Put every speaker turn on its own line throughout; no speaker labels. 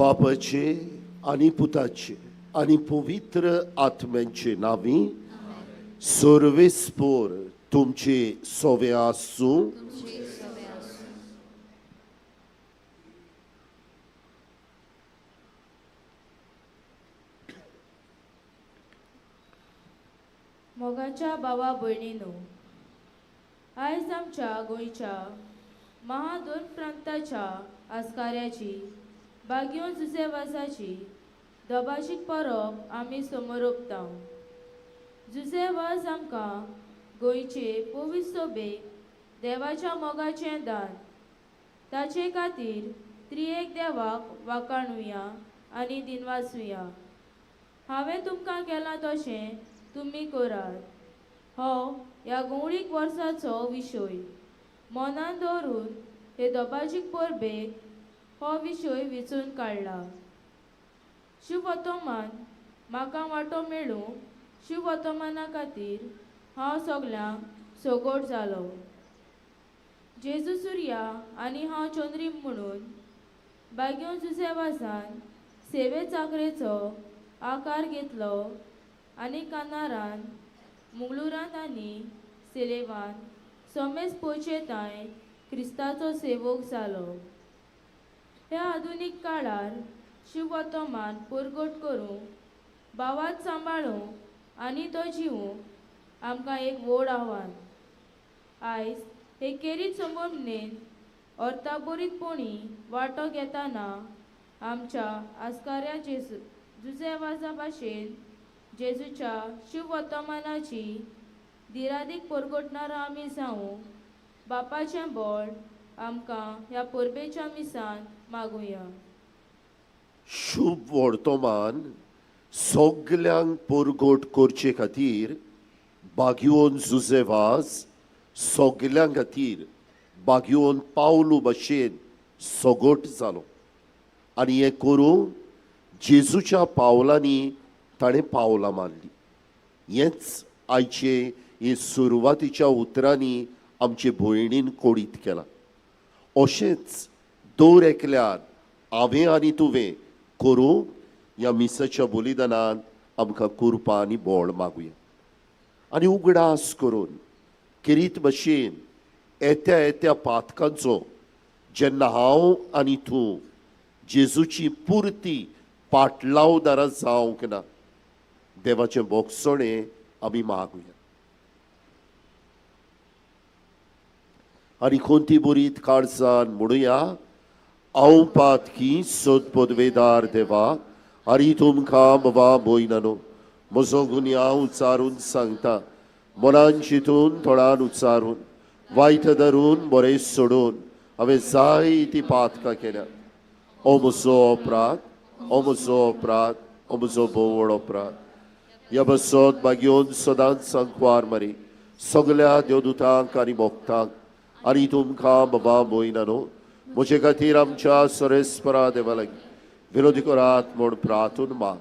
बापाचे आनी पुताचे आनी पवित्र आत्म्यांचे नांवी सर्वेस्पोर तुमचे सोवे आसूं.
मोगाच्या भावा भयणीनो, आयज आमच्या गोंयच्या महादोन प्रांताच्या आस्काऱ्याची बागयोन जुझे वाजाची दोबाशीक परब आमी समोर ओंपता. जुझे वाज आमकां गोंयचे पवित्र सोबेक देवाच्या मोगाचें दान, ताचे खातीर त्रिएक देवाक वाखाणुया आनी दिनवासुया. हांवें तुमकां केलां तशें तुमी करात हो ह्या गोंवळीक वर्साचो विशय मनान दवरून हे दोबाजीक परबेक हो विशय विचून काडला. शुभवर्तमान म्हाका वांटो मेळूं शुभवर्तमाना खातीर हांव सगल्यांक सगोट जालो. जेजू सुर्या आनी हांव चंद्रीम म्हणून बाग्यो जुझे वाजान सेवे चाकरेचो आकार घेतलो आनी कानारान मुंगलुरांत आनी सेलेवान समेज पोचेताय क्रिस्ताचो सेवक जालो. ह्या आधुनीक काळार शुभवर्तमान परगट करूंक, भावात सांबाळूंक आनी तो जिवूंक आमकां एक व्हड आव्हान. आयज हे केरीत संबंदनेन अर्थाबरीतपणी वांटो घेतना आमच्या आस्काऱ्या जेजू जुझे वाजा भाशेन जेजूच्या शुभवर्तमानाची दिरादीक परगटणारा आमी जावूं बापाचें बळ आमकां ह्या परबेच्या मिसान मागुया.
शुभ वर्तमान सगल्यांक परगट करचे खातीर बागयोन जुझे वाज सगल्यां खातीर बागयोन पावलू भशेन सगट जालो आनी हें करूंक जेजूच्या पावलांनी ताणें पावलां मारलीं. हेंच आयचे हे सुरवातीच्या उतरांनी आमचे भयणीन कोडीत केलां. अशेंच दर एकल्यान हांवें आनी तुवें करूंक ह्या मिसाच्या बलिदानान आमकां कुरपा आनी बोळ मागुया आनी उगडास करून किरीत भशेन येत्या येत्या पातकांचो जेन्ना हांव आनी तूं जेजूची पुरती पाटलावदारां जावंक ना देवाचें बोगसणें आमी मागुया. आनी कोणती बरीत काळजान म्हणुया, हांव पातकी सोद पदवेदार देवा आनी तुमकां बाबा भयणानो म्हजो गुन्यांव उच्चारून सांगता, मनान चिंतून थोडान उच्चारून वायट धरून बरें सोडून हांवें जायती पातकां केल्या. ओ म्हजो अपराध, ओ म्हजो अपराध, ओ म्हजो भोव अपराध. ह्या बसत बागयोन सदांच सांकवार मारी सगल्या देवदूतांक आनी भक्तांक आनी तुमकां बाबा भयणानो म्हजे खातीर आमच्या सरेस्परा देवा लागीं विनोदी करात म्हूण प्रार्थून माग.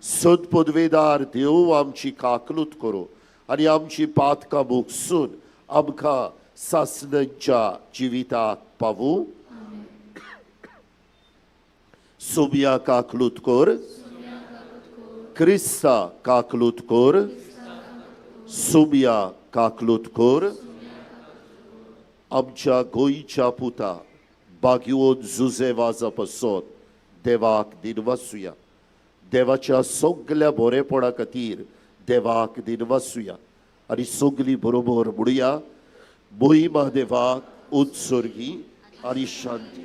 सद पदवेदार देव आमची काकलूत करूं आनी आमची पातकां भोगसून आमकां सासणाच्या जिविताक पावूं. सोबिया काकलूत कर, क्रिस्ता काकलूत कर, सोबिया काकलूत कर. आमच्या गोंयच्या पुता बागयोन जुझे वाजा पासत देवाक दिनवासुया. देवाच्या सगल्या बरेपणा खातीर देवाक दिनवासुया आनी सगली बरोबर म्हणुया, मोहिमा देवाक उत्सर्गी आनी शांती.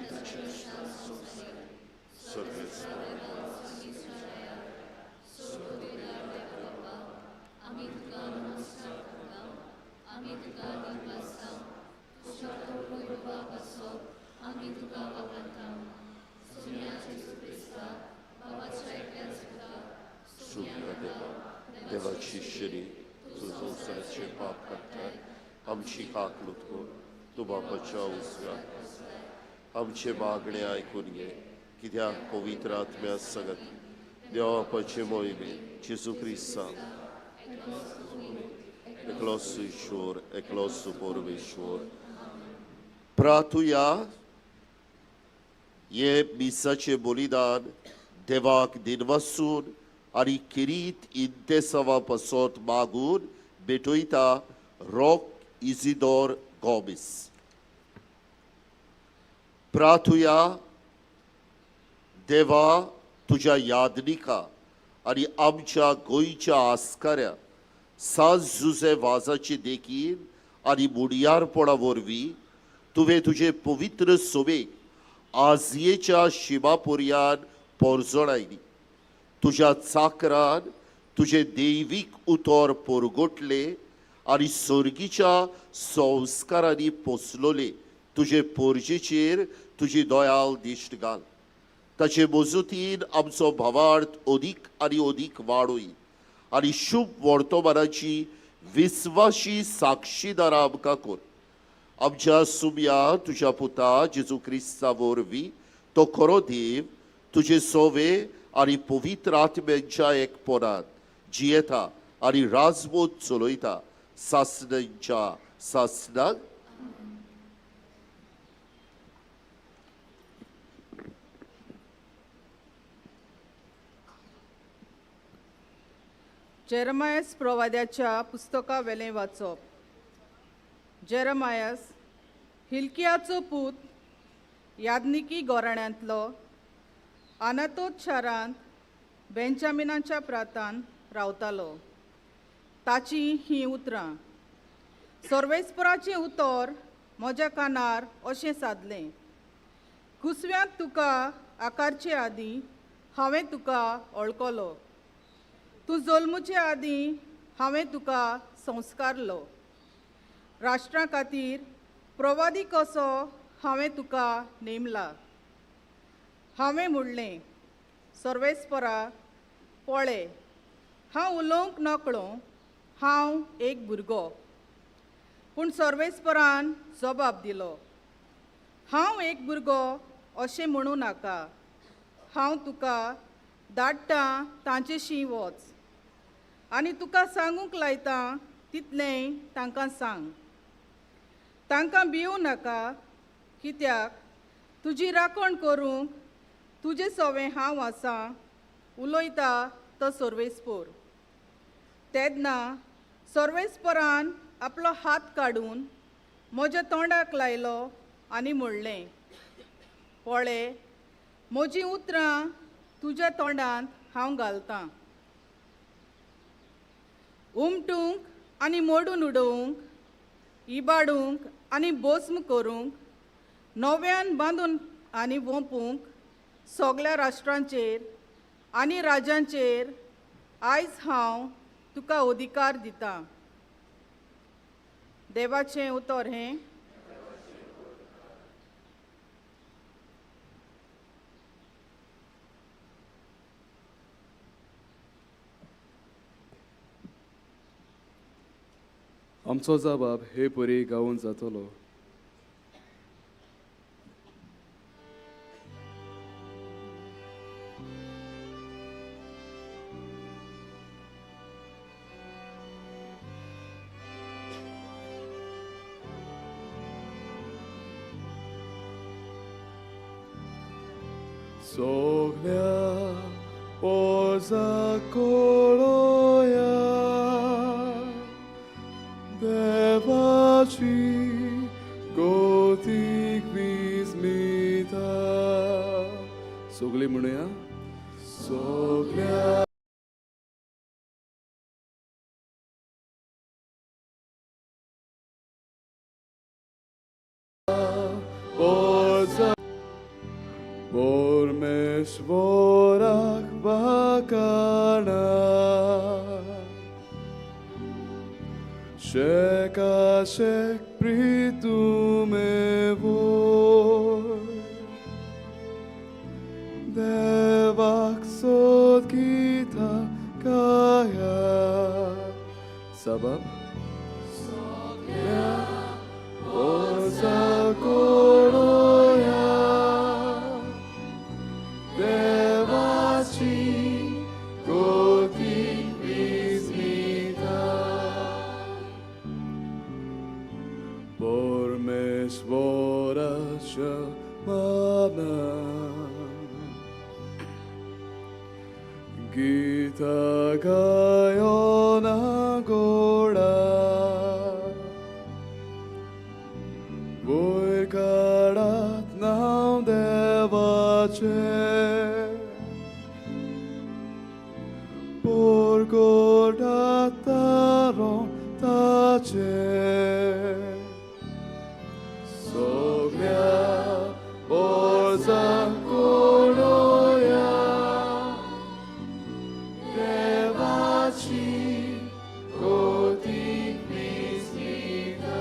देवाची शिरी तूं संवसाराचे पाप काडटाय आमची काकलूत कर. तूं बापाच्या उजव्या आमचे मागणे आयकून घे, कित्याक पवित्र आत्म्या सगत देवापाचे मोहिमे जेजू क्रिस्तांव एकलोच ईश्वर, एकलोच परमेश्वर. प्रार्थुया. हे मिसाचें बलिदान देवाक दिनवासून आनी किरीत इंतेसांवा पासत मागून भेटयता रॉक इजिदोर गोमीस. प्रार्थुया. देवा, तुज्या यादनिका आनी आमच्या गोंयच्या आस्काऱ्या सांज जुजे वाजाची देखीन आनी मुडयारपणा वरवीं तुवें तुजे पवित्र सोबेक आजयेच्या शिमा पर्यान पोरजोणायली. तुज्या चाकरान तुजें दैवीक उतर परगटले आनी सर्गीच्या संस्कारांनी पोसलोले तुजे पोरजेचेर तुजी दयाल दिश्ट घाल. ताचे मजुतीन आमचो भावार्थ अदीक आनी अदीक वाडय आनी शुभ वर्तमानाची विस्वाशी साक्षीदारां आमकां कर. आमच्या सुम्या तुज्या पुता जेजू क्रिस्ता वरवीं, तो खरो देव, तुजे सोवे आनी पवित्र आत्म्यांच्या एकपणांत जियेता आनी राजबोध चलयता सासणांच्या सासणाक.
जेरमायस प्रवाद्याच्या पुस्तका वेलें वाचप. जेरमायस हिलकियाचो पूत, यादनिकी गोराण्यांतलो, आनातोत शारांत बेंजामिनाच्या प्रांतान रावतालो. ताची हीं उतरां. सर्वेस्पराचें उतर म्हज्या कानार अशें सादलें, कुसव्यांत तुका आकारचे आदीं हांवें तुका वळखलो, तूं जल्मुचे आदीं हांवें तुका संस्कारलो, राष्ट्रां खातीर प्रवादी कसो हांवें तुका नेमला. हांवें म्हणलें, सर्वेस्परा, पळय, हांव उलोवंक नकळो, हांव एक भुरगो. पूण सर्वेस्परान जबाब दिलो, हांव एक भुरगो अशें म्हणूं नाका, हांव तुका धाडटा तांचेशी वच आनी तुका सांगूंक लायता तितलेंय तांकां सांग. तांकां भिवूं नाका, कित्याक तुजी राखण करूंक तुजे सवें हांव आसा, उलयता तो सर्वेस्पोर. तेन्ना सर्वेस्परान आपलो हात काडून म्हज्या तोंडाक लायलो आनी म्हणलें, पळय, म्हजीं उतरां तुज्या तोंडांत हांव घालतां. उमटूंक आनी मोडून उडोवंक, इबाडूंक आनी बोस्म करूंक, नव्यान बांदून आनी वोंपूंक सगल्या राष्ट्रांचेर आनी राज्यांचेर आयज हांव तुका अधिकार दितां. देवाचें उतर हें.
आमचो जबाब हे परी गावून जातलो. सगल्या पोजा कोळोया देवाची गोतीक विस्मिता. सगळीं म्हणुया, सगल्या पोजा परमेश्वराक वाकाणा शेकाशेक प्रितुमे वोय देवाक सोद गीता गाया. सबब पोजा कोळोया देवाची गोतीक विस्मिता. परमेश्वराच्या माना गीता गायोना गोडा वयर काडात नांव देवाचें पोरकोटात तारो ताचें सगळ्या बोर्जांक कोणोया देवाची कोतीक विस्मिता.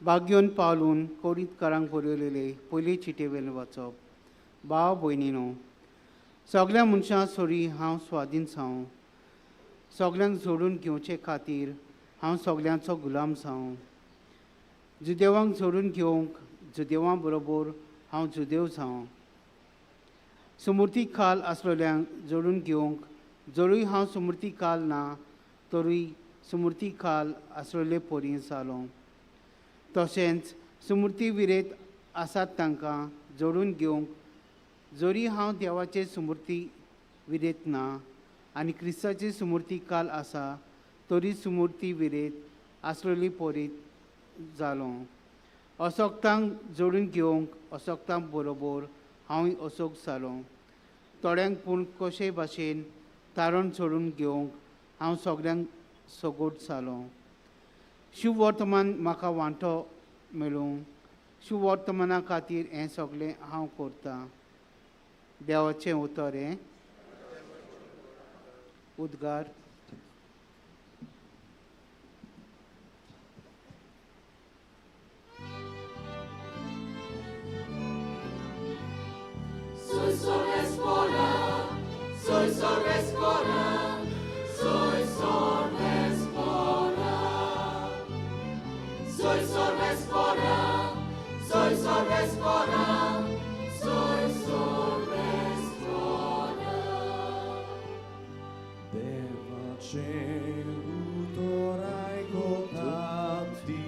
बाग्योन पावलून कोरीतकारांक बरयलेले पयली चिटयेवेलें वाचप. भाव भयणीनो, सगल्या मनशां सरी हांव स्वाधीन जावं, सगल्यांक जोडून घेवचे खातीर हांव सगल्यांचो गुलाम जावं. जुदेवांक जोडून घेवंक जुदेवां बरोबर हांव जुदेव जावं. सुमूर्ती खाल आसलेल्यांक जोडून घेवंक जरूय हांव सुमूर्ती खाल ना तरूय सुमूर्ती खाल आसलेले परी जालो. तशेंच सुमूर्ती विरेत आसात तांकां जोडून घेवंक जरी हांव देवाचे सुमूर्ती विरेत ना आनी क्रिस्ताची सुमूर्ती काल आसा तरी सुमूर्ती विरेत आसलेली परीत जालो. असोक्तांक जोडून घेवंक असोक्तां बरोबर हांवूय असोक जालो. थोड्यांक पूण कशे भाशेन तारण सोडून घेवंक हांव सगल्यांक सगोट जालो. शुभवर्तमान म्हाका वांटो मेळूं, शुभवर्तमाना खातीर हें सगळें हांव करतां. देवाचें उतर हें. उद्गार.
देवाचें उतर आयकतात ती.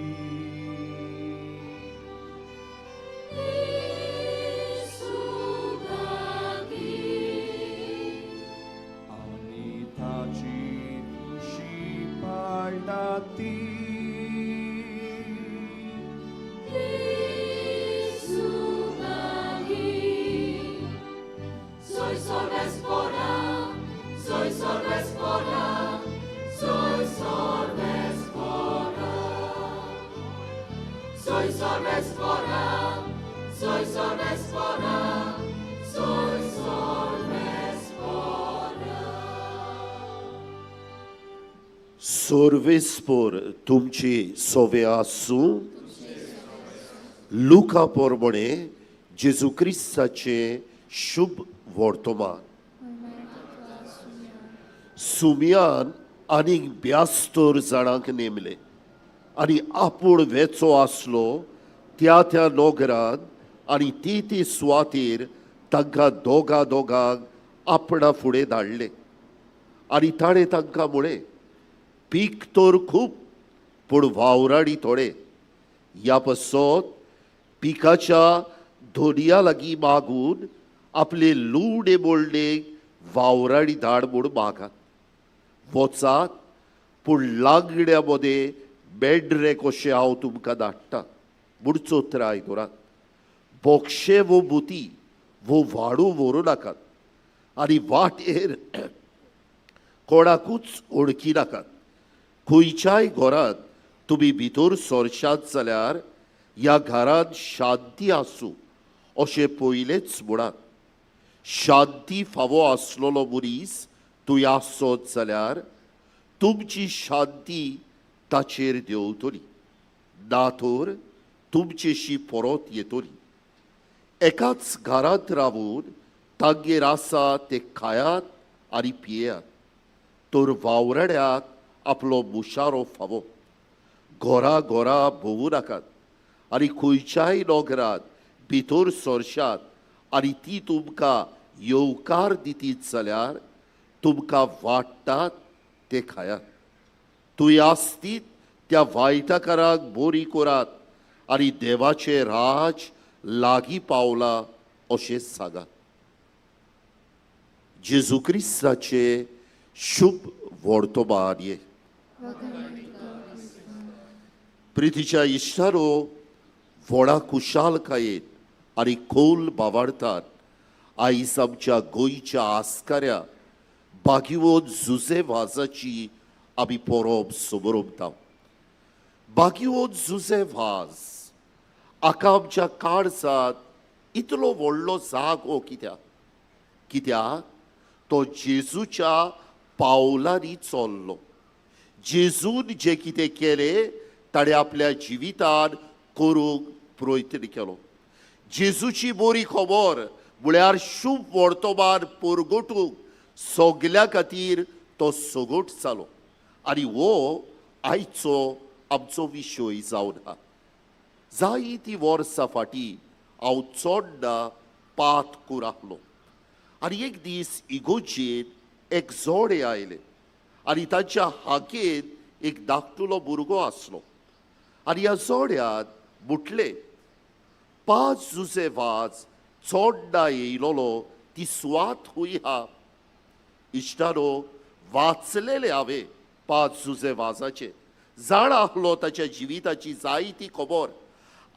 आनी ताची खुशी पाळटात ती.
सर्वेस्पोर तुमची सोवे आसूं. लुका पोरमणे जेजू क्रिस्ताचें शुभ वर्तमान. सुमियान आनीक ब्यास्तर जाणांक नेमले आनी आपूण वेचो आसलो त्या त्या नगरान आनी ती ती सुवातेर तांकां दोगा दोगांक आपणा फुडें धाडले. आनी ताणें तांकां म्हळें, पीक तर खूब पूण वावराडी थोडे. ह्या पासत पिकाच्या धोनया लागीं मागून आपले लुणे मोडणेक वावराडी धाड म्हूण मागात. वचात पूण लागण्या मदें मेंढरे कशें हांव तुमकां धाडटा म्हूण चोत्राय दवरात. बोक्षे वो बुती वो वाडू व्हरूं नाकात आनी वाटेर कोणाकूच ओळखी नाकात. खंयच्याय घरांत तुमी भितर सरशात जाल्यार ह्या घरांत शांती आसूं अशें पयलेंच म्हणात. शांती फावो आसलेलो मनीस तूं आसत जाल्यार तुमची शांती ताचेर देंवतली, ना तर तुमचेशी परत येतली. एकाच घरांत रावून तांगेर आसा ते खायात आनी पियेयात, तर वावराड्याक आपलो मुशारो फावो. घरा घरा भोंवूं नाकात आनी खंयच्याय नगरात भितर सरशात आनी ती तुमकां येवकार दितीत जाल्यार तुमकां वाडटात ते खायात. तुंय आसतीत त्या वायटकाराक बोरी करात आनी देवाचें राज लागीं पावलां अशें सांगात. जेजू क्रिस्ताचें शुभ वर्तमान हें. प्रितीच्या इश्टारो, व्हडा खुशालकायेन आनी खोल बावाडतात आयज आमच्या गोंयच्या आस्काऱ्या बागिवोन जुजे वाजाची आमी परब समरमता. बागिवोन जुजे वाज हाका आमच्या काळजांत इतलो व्हडलो जागो कित्याक? कित्याक तो जेजूच्या पावलांनी चल्लो. जेजून जें कितें केलें ताणें आपल्या जिवितान करूंक प्रयत्न केलो. जेजूची बरी खबर म्हळ्यार शुभ वर्तमान परगटूंक सगल्या खातीर तो सगट जालो आनी हो आयचो आमचो विशय जावन आहा. जायतीं वर्सां फाटीं हांव चोडणा पात कुराकलो आनी एक दीस इगोजेन एक जोडे आयलें आनी तांच्या हाकेन एक धाकटुलो भुरगो आसलो आनी ह्या जोड्यान म्हटलें, 5 जुजे वाज चोडणा येयलोलो ती सुवात खूंय आहा? इश्टानो, वाचलेले हांवें 5 जुजे वाजाचे, जाणा आहलो ताच्या जिविताची जायती खबर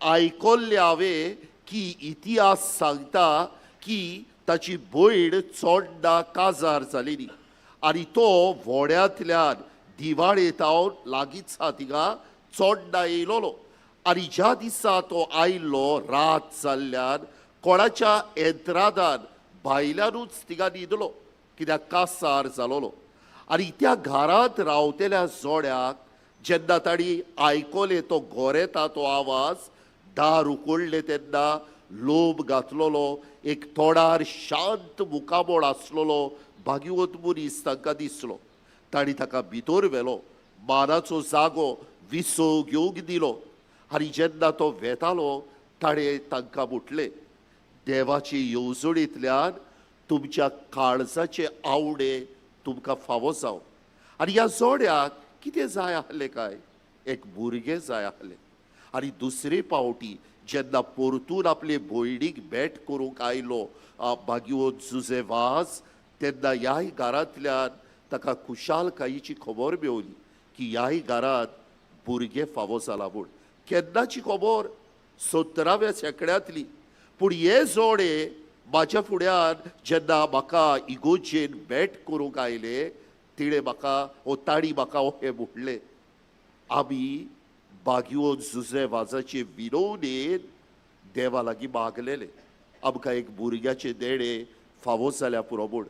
आयकल्ले हांवें की इतिहास सांगता की ताची भयण चोडणा काजार जालेली आनी तो व्हड्यांतल्यान दिवाळे तावन लागींच आहा थिंगा चोडणा येयलोलो आनी ज्या दिसा तो आयलो रात जाल्ल्यान कोणाच्या एंत्रादान भायल्यानूच थिंगा न्हिदलो कित्याक कासार जालोलो. आनी त्या घरांत रावतल्या जोड्याक जेन्ना तांणी आयकलें तो गोरेता तो आवाज, दार उकडलें तेन्ना लोब घातलोलो एक तोंडार शांत मुखामोळ आसलेलो भाग्यवत मनीस तांकां दिसलो. तांणी ताका भितर व्हेलो, मानाचो जागो विसव घेवंक दिलो आनी जेन्ना तो वेतालो ताणें तांकां म्हटलें, देवाचे येवजणेंतल्यान तुमच्या काळजाचे आवडे तुमकां फावो जावं. आनी ह्या जोड्याक कितें जाय आहलें काय? एक भुरगें जाय आहलें. आनी दुसरे पावटी जेन्ना परतून आपले भयणीक भेट करूंक आयलो भाग्यवत जुजे वाज, तेन्ना ह्याय घरांतल्यान ताका खुशालकायेची खबर मेवली की ह्याय घरांत भुरगें फावो जाला म्हूण. केन्नाची खबर? 17व्या शेंकड्यांतली. पूण हे जोडे म्हाज्या फुड्यान जेन्ना म्हाका इगोजेन भेट करूंक आयले, तिणें म्हाका ओ ताणी म्हाका हें म्हटलें, आमी बागिवोन जुजे वाजाचे विनवणेन देवा लागीं मागलेले आमकां एक भुरग्याचें देणें फावो जाल्या पुरो म्हूण,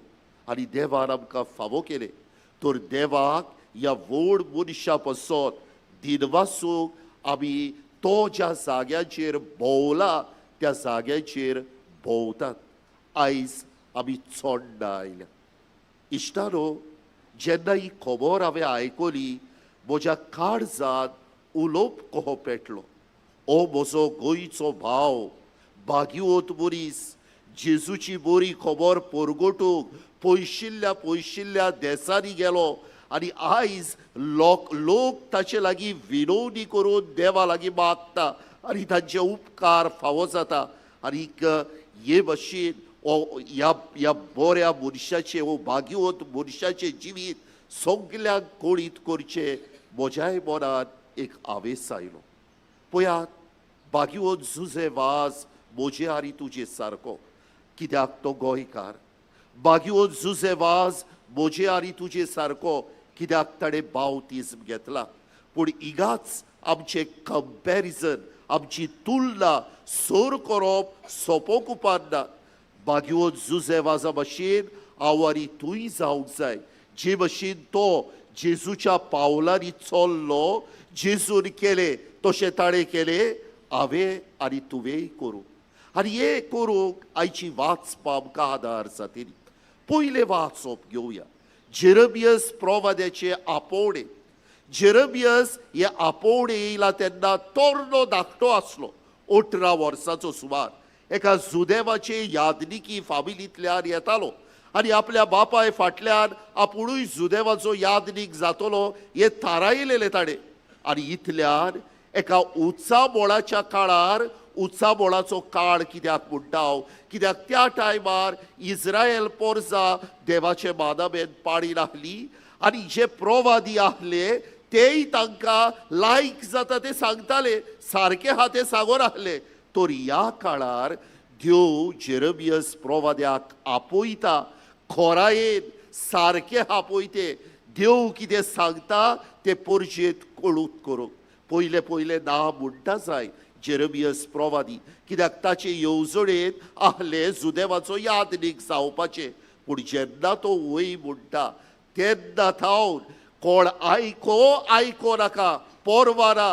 आनी देवान आमकां फावो केलें. तर देवाक ह्या व्हड मनशा पासत दिनवासूंक आमी तो ज्या जाग्यांचेर भोंवला त्या जाग्यांचेर भोंवतात. आयज आमी चोडणा आयल्या. इश्टानो, जेन्ना ही खबर हांवें आयकली म्हज्या काळजांत उलोवप कहो पेटलो. ओ म्हजो गोंयचो भाव भाग्यवत मनीस, जेजूची बरी खबर परगटूंक पयशिल्ल्या पयशिल्ल्या देसांनी गेलो आनी आयज लोक ताचे लागीं विनवणी करून देवा लागीं मागता आनी तांचे उपकार फावो जाता. आनीक हे भशेन ह्या ह्या बऱ्या मनशाचें वो भाग्यवंत मनशाचें जिवीत सगल्यांक कळीत करचें म्हज्याय मनान एक हावेस आयलो. पळयात, भाग्यवंत जुजे वाज म्हजे आनी तुजे सारको, कित्याक तो गोंयकार. भाग्यवंत जुजे वाज म्हजे आनी तुजे सारको, कित्याक ताणें बावतिज्म घेतला. पूण हिगाच आमचें कंपॅरिजन, आमची तुलना सर करप सोंपो उपारना. भाग्यवंत जुजे वाजा भशेन हांव आनी तूंय जावंक जाय. जे भशेन तो जेजूच्या पावलांनी चल्लो, जेजून केलें तशें ताणें केलें, हांवें आनी तुवेंय करूं. आनी हें करूंक आयची वाचपा आमकां आदार जातली. पयलें वाचप घेवया, जेरमियस प्रवाद्याचें आपोवणें. जेरमियस हे आपोवणें येयला तेन्ना तोरणो धाकटो आसलो, 18 वर्सांचो सुमार. एका जुदेवाचे यादनिकी फामिलींतल्यान येतालो आनी आपल्या बापाय फाटल्यान आपुणूय जुदेवाचो यादनीक जातलो हे थारायलेलें ताणें. आनी इतल्यान एका उंचाबोळाच्या काळार, उंचाबोळाचो काळ कित्याक म्हणटा हांव, कित्याक त्या टायमार इस्रायल पोरजा देवाचे मानामेन पाळी नासली आनी जे प्रोवादी आहले तेय तांकां लायक जाता ते सांगताले, सारके आहा ते सांगोन आहले. तर ह्या काळार देव जेरमियस प्रोवाद्याक आपयता, खोरायेन सारके आपयते. देव कितें सांगता ते पोरजेंत कळूत करूंक पयले पयले ना म्हणटा जाय जेरमियस प्रोवादी, कित्याक ताचे येवजणेंत आहले जुदेवाचो यादनीक जावपाचें. पूण जेन्ना तो वय म्हणटा तेन्ना थावन कोण आयको आयको नाका पोरवारा,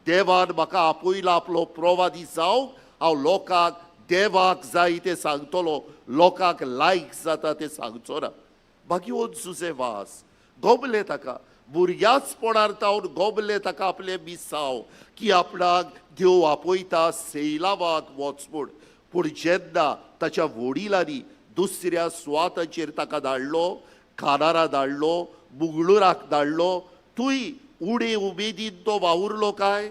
देवान म्हाका आपयला आपलो प्रोवादी जावंक, हांव लोकांक देवाक जाय तें सांगतलो, लोकांक लायक जाता तें सांगचो ना. बाकी जुजे वास गोबले ताका भुरग्याचपणार तावन गोबले ताका आपले मिसांव की आपणाक देव आपयता सैलावाक वच म्हूण. पूण जेन्ना ताच्या वडिलांनी दुसऱ्या सुवाताचेर ताका धाडलो, कानारा धाडलो, मुंगळुराक धाडलो, तूंय उडे उमेदीन तो वावुरलो काय,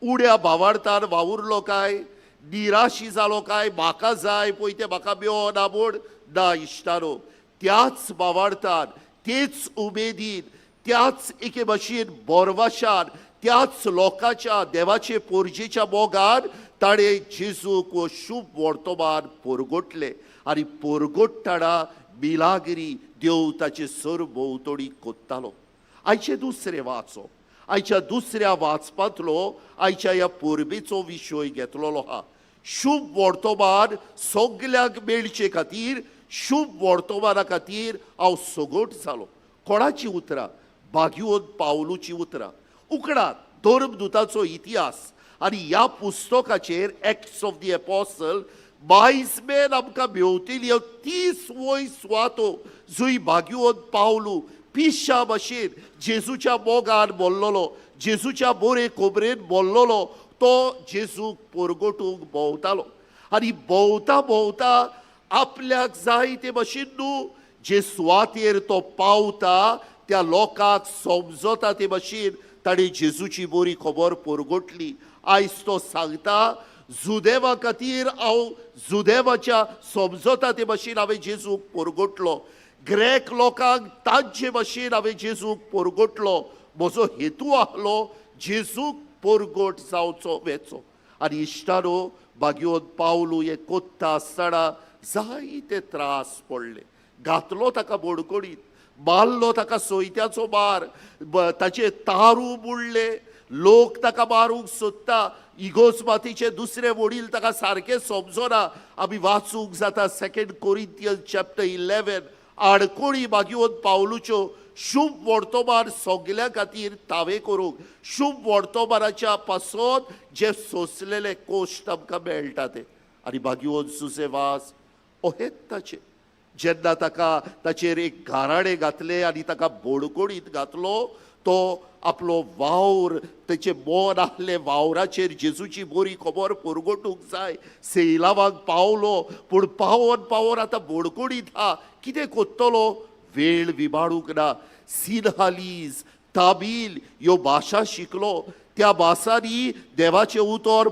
उड्या भावार्थान वावुरलो काय, निराशी जालो काय, म्हाका जाय पळय तें म्हाका मेळना म्हूण ना. इश्टानो, त्याच भावार्थान, तेच उमेदीन, त्याच एके भशेन बोरवाशान, त्याच लोकांच्या देवाचे पोरजेच्या मोगान ताणें जेजूक वो शुभ वर्तमान पोरगोटलें. आनी पोरगोट्टाणा मिलागिरी देव ताचे सरभोंवतणी कोत्तालो. आयचें दुसरें वाचो, आयच्या दुसऱ्या वाचपांतलो आयच्या ह्या परबेचो विशय घेतलेलो आहा. शुभ वर्तमान सगल्यांक मेळचे खातीर, शुभ वर्तमाना खातीर हांव सगट जालो. कोणाची उतरां? भाग्यवंत पावलूची उतरां. उकडात धर्मदुताचो इतिहास आनी ह्या पुस्तकाचेर acts of the apostle wise men आमकां मेवतली 30 वय सुवातो जंय भाग्यवंत पावलू पिश्या भशेन जेजूच्या मोगान बोल्लोलो, जेजूच्या बरे खबरेन बोल्लोलो, तो जेजूक पोरगोटूंक भोंवतालो. आनी भोंवता भोंवता आपल्याक जाय ते भशेन न्हू, जे सुवातेर तो पावता त्या लोकांक समजता ते भशेन ताणें जेजूची बरी खबर पोरगोटली. आयज तो सांगता जुदेवा खातीर हांव जुदेवाच्या समजता ते भशेन हांवें जेजूक पोरगोटलो, ग्रेक लोकांक तांचे भशेन हांवें जेजूक पोरगोटलो. म्हजो हेतू आहलो जेजूक पोरगोट जावचो वेचो. आनी इश्टानो, भाग्यवंत पावलू हे कोत्ता आसतना जायते त्रास पडले. घातलो ताका बोडकोडीत, मारलो ताका सोयत्याचो मार, ताचे तारू बुडले, लोक ताका मारूंक सोदता. इगोज मातीचे दुसरे वडील ताका सारकें समजना. आमी वाचूंक जाता 2 कोरिंथियन्स चॅप्टर 11. आडकोळी भाग्यवंत पावलूच्यो शुभ वर्तमान सगल्या खातीर तावे करूंक, शुभ वर्तमानाच्या पासत जे सोंसलेले कोश्ट आमकां मेळटा ते. आनी भाग्यवंत जुजे वास ओहेच ताचे जेन्ना ताका ताचेर एक गाराणें घातलें आनी ताका बोडकोडीत घातलो, तो आपलो वावर तेचें मन आहलें वावराचेर जेजूची बरी खबर पोरगोटूंक जाय. सैलावाक पावलो, पूण पावोन पावोन आतां बोडकोडीत आहा, कितें कोत्तलो? वेळ विबाडूंक ना. सिनहालीज, तामील ह्यो भाशा शिकलो. त्या भासांनी देवाचें उतर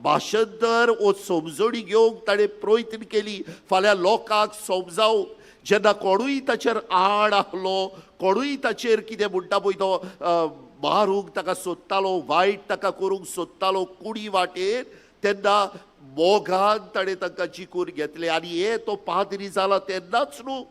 भाशंतर वो समजणी घेवंक ताणें प्रयत्न केली फाल्यां लोकांक समजावंक. जेन्ना कोणूय ताचेर आड आहलो, कोणूय ताचेर कितें म्हणटा पळय तो मारूंक ताका सोदतालो, वायट ताका करूंक सोदतालो कुडी वाटेर, तेन्ना मोगान ताणें तांकां जिखून घेतलें. आनी हे तो पाद्री जाला तेन्नाच न्हू,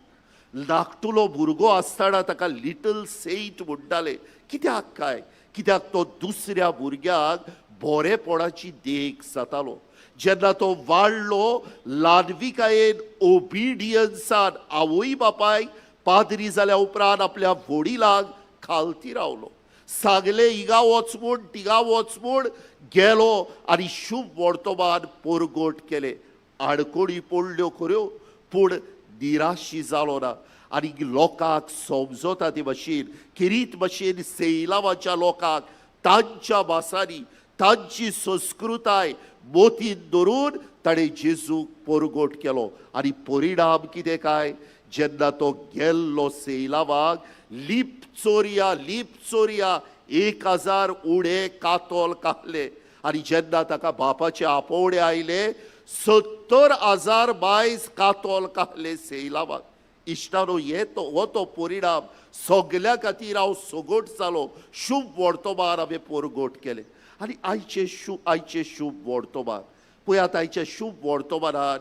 धाकटुलो भुरगो आसतना ताका लिटल सेंट म्हणटाले. कित्याक काय? कित्याक तो दुसऱ्या भुरग्यांक बरेपणाची देख जातालो. जेन्ना तो वाडलो ल्हानविकायेन ओबिडियन्सान आवय बापायक पाद्री जाल्या उपरांत आपल्या वडिलांक खालती रावलो. सांगले हिंगा वच म्हूण, तिगा वच म्हूण गेलो आनी शुभ वर्तमान पोरगोट केले. आडकोळी पडल्यो खऱ्यो, पूण निराशी जालो ना. आनी लोकांक समजता ते भाशेन, खेरीत भाशेन सेयलावाच्या लोकांक तांच्या भासांनी तांची संस्कृताय मोतीन धरून ताणें जेजूक परगोट केलो. आनी परिणाम कितें काय, जेन्ना तो गेल्लो सेयलावाक लिप चोरया लिप चोरया 1000 उडे कातोल कापले. आनी जेन्ना ताका बापाचे आपोवणे आयले 70,000 बायज कातोल कापले सेयलावाक. इश्टानो, हे तो हो तो परिणाम सगल्या खातीर हांव सगोट जालो. शुभ वर्तमान हांवें परगोट केलें. आनी आयचे शुभ वर्तमान पळयात, आयच्या शुभ वर्तमानान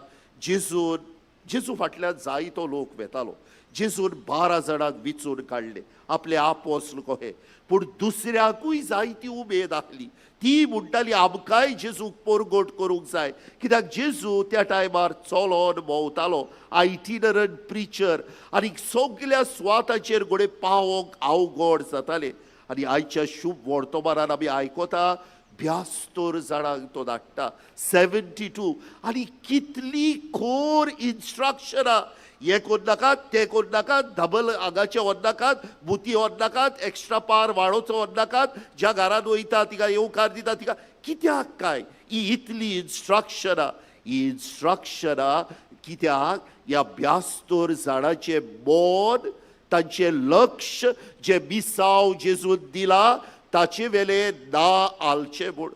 जेजू फाटल्यान जायतो लोक वेतालो. जेजून 12 जाणांक विचून काडले आपले आपोस्ल कहे, पूण दुसऱ्याकूय जायती उमेद आहली. ती म्हणटाली आमकांय जेजूक परगोट करूंक जाय, कित्याक जेजू त्या टायमार चलोन भोंवतालो, आयटिनरंट प्रिचर, आनी सगल्या सुवाताचेर घोडे पावोंक अवघड जाताले. आनी आयच्या शुभ वर्तमानान आमी आयकता 72 जाणांक तो धाडटा, 72. आनी कितली खोर इन्स्ट्रक्शनां, हें कोर नाकात, तें कोर नाकात, डबल आगाचें व्हरनाकात, बुती व्हरनाकात, एक्स्ट्रा पार वाडोवचो व्हरनाकात, ज्या घरान वयता तिका येवकार दिता तिका कित्याक काय ही इतली इन्स्ट्रक्शनां? ही इन्स्ट्रक्शनां कित्याक? ह्या 72 जाणांचें मन, तांचें लक्ष जें मिसांव जेजून दिला ताचे वेले ना आलचें म्हूण.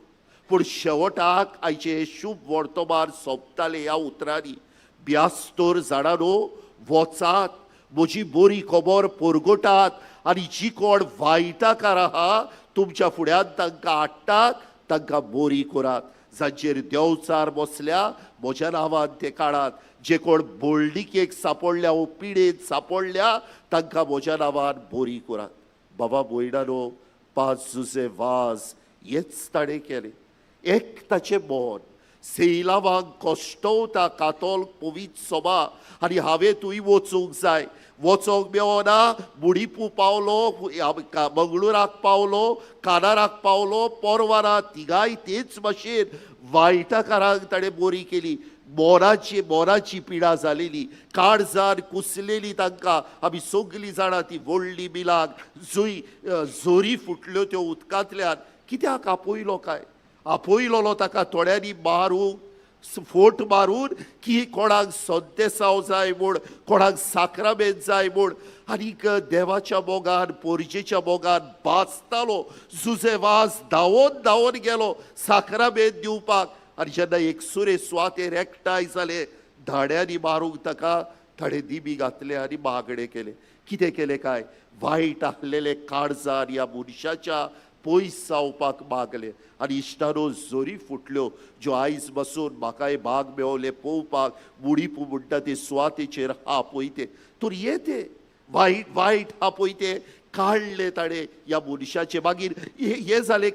पूण शेवटाक आयचें शुभ वर्तमान सोंपतालें ह्या उतरांनी, 72 जाणां वचात, म्हजी बरी खबर परगटात आनी जी कोण वायटाकार आहा तुमच्या फुड्यान तांकां हाडटात, तांकां बरी करात. जांचेर देंवचार बसल्या म्हज्या नांवान ते काडात, जे कोण बोल्डिकेक सांपडल्या वो पिडेन सांपडल्या तांकां म्हज्या नांवान बरी करात. बाबा भयणानो, 5 जुजे वाज हेच ताणें केलें. एक ताचें मन सेयलावांक कश्टवता कातोल पवित्र सभा, आनी हांवें थंय वचूंक जाय. वचोंक मेवना, मुडिपू पावलो, मंगळुराक पावलो, कानाराक पावलो, पोरवारा तिगाय तेच भाशेन वायटाकारांक ताणें बरी केली. मोराची मोराची पिडा जालेली, काळजार कुसलेली तांकां आमी सगलीं जाणां ती व्हडली मिलाक जुय जोरी फुटल्यो त्यो उदकांतल्यान. कित्याक आपयलो काय? आपयलोलो ताका थोड्यांनी मारूंक, फोट मारून की कोणाक संतेसांव जाय म्हूण, कोणाक साक्रामेंत जाय म्हूण. आनीक देवाच्या मोगान, पोरजेच्या मोगान भाजतालो जुजे वाज, धांवोन धांवोन गेलो साक्रामेंत दिवपाक. आनी जेन्ना एक सुरे सुवातेर एकठांय जाले, धाड्यांनी मारूंक ताका, ताणें दिमी घातले आनी मागणें केलें. कितें केलें काय? वायट आहलेले काळजार ह्या मनशाच्या पयस जावपाक मागले. आनी इश्टानो, जोरी फुटल्यो ज्यो आयज बसून म्हाकाय भाग मेवले पळोवपाक. मुडीपू म्हणटा ते सुवातेचेर हा पळय ते तर ये ते वायट वायट हा पळय ते काडले ताणें ह्या मनशाचे. मागीर हे जाले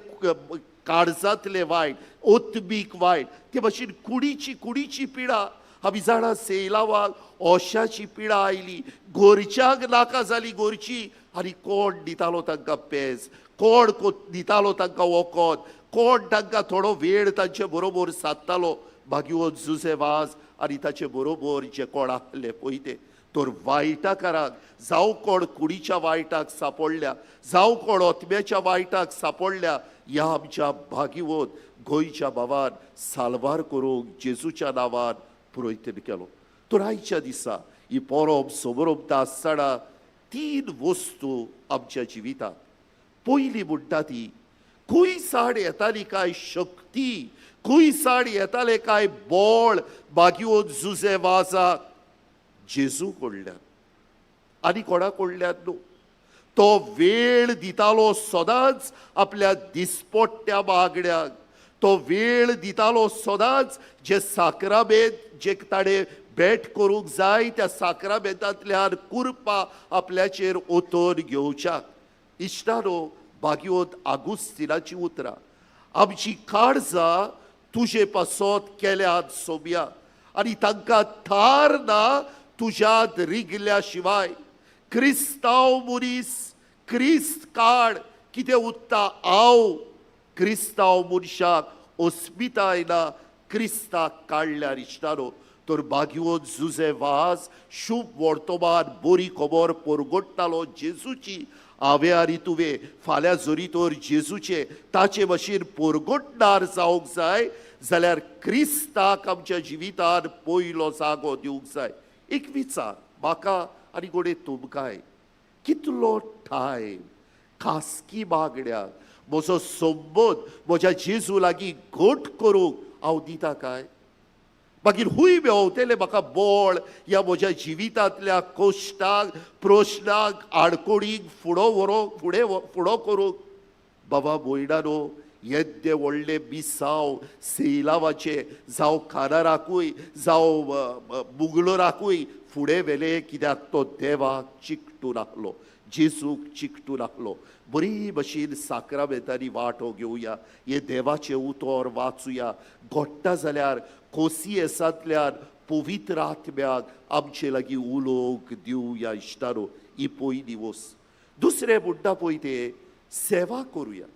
काळजांतले वायट, ओतबीक वायट. ते भाशेन कुडीची कुडीची पिडा आमी जाणा, सेयलावाक ओशाची पिडा आयली, गोरच्याक नाका जाली गोरची. आनी कोण दितालो तांकां पेज, कोण दितालो तांकां वखद, कोण तांकां थोडो वेळ तांचे बरोबर सादतालो? मागीर जुजे वाज आनी ताचे बरोबर जे कोण आहले पळय ते. तर वायटाकाराक, जावं कोण कुडीच्या वायटाक सांपडल्या, जावं कोण ओतम्याच्या वायटाक सांपडल्या, ह्या आमच्या भागिवत गोंयच्या भावान साल्वार करूंक जेजूच्या नांवान प्रयत्न केलो. तर आयच्या दिसा ही परब समरंभता आसतना 3 वस्तू आमच्या जिवितांत. पयली म्हणटा ती, खंय साड येताली काय शक्ती, खंय साड येताले काय बळ बागिवत जुजे वाजाक? जेजू कडल्यान, आनी कोणा कडल्यान न्हू. तो वेळ दितालो सदांच आपल्या दिसपट्ट्या मागण्याक, तो वेळ दितालो सदांच जे साक्रामेंत जे ताणें भेट करूंक जाय त्या साक्रामेंतांतल्यान कुरपा आपल्याचेर ओतोवन घेवच्याक. इश्टानो, भाग्योत आगुस्तिनाची उतरां, आमची काळजां तुजे पासत केल्यात सोम्या आनी तांकां थार ना तुज्यात रिगल्या शिवाय. क्रिस्तांव मनीस क्रिस्त काड कितें उत्ता हांव क्रिस्तांव मनशाक अस्मिताय ना क्रिस्ताक काडल्यार. इश्टानो, तर बागयोन जुजे वाज शुभ वर्तमान बरी खबर परगट्टालो जेजूची. हांवें आनी तुवें फाल्यां जरी तर जेजूचे ताचे भशेन परगटणार जावंक जाय जाल्यार क्रिस्ताक आमच्या जिवितान पयलो जागो दिवंक जाय. एक विचार म्हाका आनी घडये तुमकांय, कितलो टायम खासगी मागण्याक म्हजो संबंद म्हज्या जेजू लागीं घट करूंक हांव दिता काय? मागीर हूंय मेवतलें म्हाका बळ ह्या म्हज्या जिवितांतल्या कश्टाक, प्रश्नाक, आडकोडीक फुडो व्हरूंक, फुडें फुडो करूंक. बाबा भयणानो, येद्दे व्हडले मिसांव सेलावाचे जावं कानाराकूय जावं मुगलोराकूय फुडें व्हेले कित्याक तो देवाक चिकटून आहलो, जेजूक चिकटून आहलो. बरी भशेन साक्रामेंतांनी वांटो घेवया, हें देवाचें उतर वाचुया. घडटा जाल्यार कोसियेसांतल्यान पवित्र आत्म्याक आमचे लागीं उलोवंक दिवया. इश्टानो, ही पयली वस्त. दुसरें म्हणटा पळय तें सेवा करुया.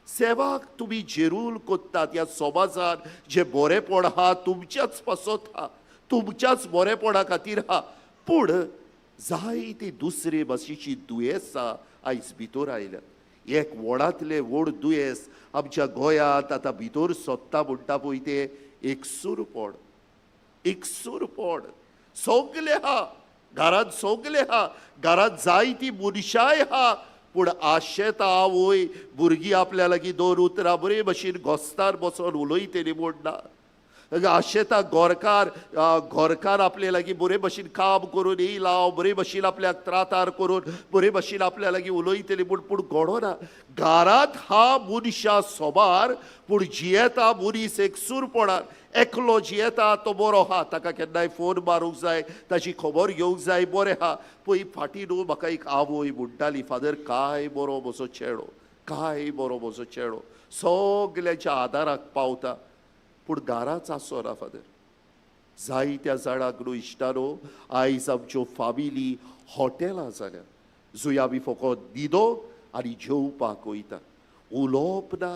सेवाक तुमी जेरूल कोत्तात ह्या समाजान जें बरेपण आहा तुमच्याच पासत आहा, तुमच्याच बरेपणा खातीर आहा. पूण जायती दुसरे भाशेची दुयेंसां आयज भितर आयल्यात. एक व्हडांतलें व्हड दुयेंस आमच्या गोंयांत आतां भितर सोदता म्हणटा पळय तें एकसूरपण. एकसूरपण सगलें आहा घरांत, सगलें आहा घरांत, जायती मनशांय आहा, पूण आशेता आवय भुरगीं आपल्या लागीं दोन उतरां बरे भशेन घोस्तार बसोन उलयतली म्हूण ना. आशेता गोरकार घरकार आपले लागीं बरे भशेन काम करून येयला हांव, बरे भशेन आपल्याक त्रातार करून बरे भशेन आपल्या लागीं उलयतली म्हूण, पूण घडोना. घरांत हा मनशां सोबार, पूण जियेता मनीस एकसूरपणान, एकलो जियेता. तो बरो आहा, ताका केन्नाय फोन मारूंक जाय, ताची खबर घेवंक जाय, बरें आहा. पळय फाटीं न्हू म्हाका एक आवय म्हणटाली, फादर काय बरो म्हजो चेडो, काय बरो म्हजो चेडो, सगल्यांच्या आदाराक पावता, पूण घराच आसना फादर. जायत्या जाणांक न्हू इश्टानो आयज आमच्यो फामिली हॉटेलां जाल्या, जंय आमी फकत न्हिदोंक आनी जेवपाक वयता. उलोवप ना,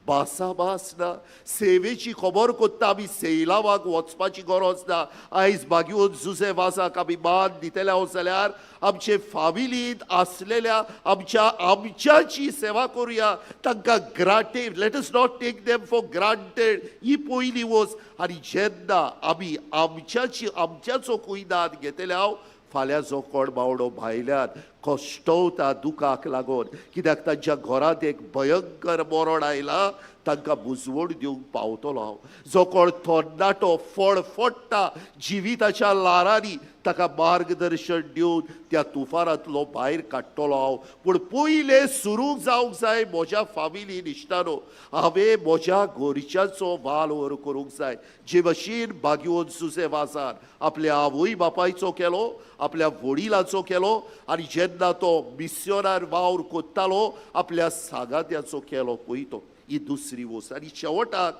भासाभास ना, सेवेची खबर कोत्ता आमी सेलावाक वचपाची गरज ना. आयज बागयोन जुजे वाजाक आमी मान दितले हांव जाल्यार आमचे फामिलींत आसलेल्या आमच्या आमच्याची सेवा करुया. तांकां granted, let us not take them for granted. ही पयली वस्त. आनी जेन्ना आमी आमच्याची आमच्याचो कुयदाद घेतले हांव, फाल्यां जो कोण बावडो भायल्यान कश्टवता दुखाक लागून कित्याक तांच्या घरांत एक भयंकर मरण आयलां, तांकां बुजवण दिवंक पावतलो हांव. जो कोण थोन्नाटो फडफडटा जिविताच्या ल्हारांनी, ताका मार्गदर्शन दिवन त्या तुफानांतलो भायर काडटलो हांव. पूण पयलें सुरू जावंक जाय म्हज्या फामिलीन. इश्टानो, हांवें म्हज्या घरच्यांचो वालोर करूंक जाय. जे भशेन बागयोन सुसे वाजार आपल्या आवय बापायचो केलो, आपल्या वडिलांचो केलो, आनी जेन्ना तो मिस्योनार वावर कोत्तालो आपल्या सागात्याचो केलो पळय तो. ही दुसरी वस्त. आनी शेवटाक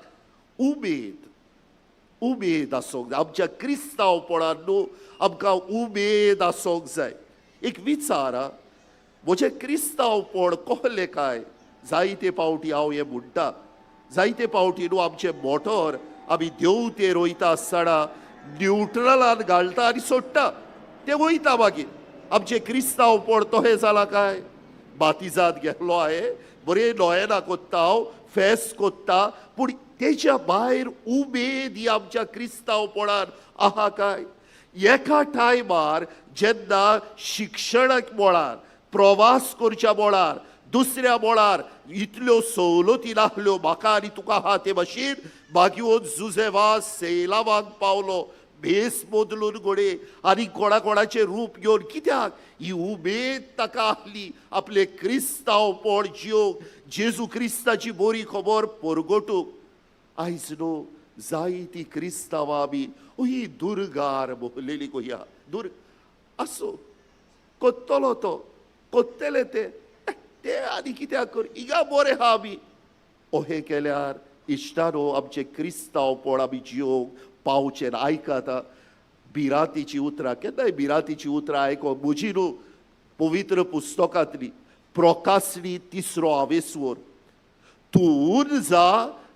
उमेद, उमेद आसूंक जाय आमच्या क्रिस्तांवपणान न्हू, आमकां उमेद आसूंक जाय. एक विचार, म्हजें क्रिस्तांवपण कहलें काय? जायते फावटी हांव हें म्हणटा, जायते फावटी न्हू आमचें मोटर आमी देंवतेर वयता आसतना न्युट्रलान घालता आनी सोडटा, तें वयता. मागीर आमचें क्रिस्तांवपण तशें जालां काय? बातिजाद गेल्लो हांवें, बरें नोयेना कोत्ता हांव, फेस कोत्ता, पूण तेच्या भायर उमेद ही आमच्या क्रिस्तांवपणान आहा काय? एका टायमार जेन्ना शिक्षणाक मळार, प्रवास करच्या मळार, दुसऱ्या मळार इतल्यो सवलती नासल्यो म्हाका आनी तुका आहा ते भशेन, बागयोन जुजेवा सेलावाक पावलो भेस बदलून घडये आनी कोणा कोणाचें रूप घेवन, कित्याक ही उमेद ताका आहली आपलें क्रिस्तांवपण जियोंक, जेजू क्रिस्ताची बरी खबर परगटूंक. आयज न्हू जायती क्रिस्तांवां आमी ही दुर्गार भोगलेली कोया दुर्ग आसूं, कोत्तलो तो, कोत्तले ते, ते आनी कित्याक कर, हिंगा बरें आहा आमी. अहें केल्यार इश्टानो आमचें क्रिस्तांवपण आमी जियोंक पावचें ना. आयकात आं, भिरांतीची उतरां, केन्नाय भिरांतीची उतरां आयको म्हजी न्हू, पवित्र पुस्तकांतली प्रकासणी तिसरो आवेस्वर. तूं ऊन जा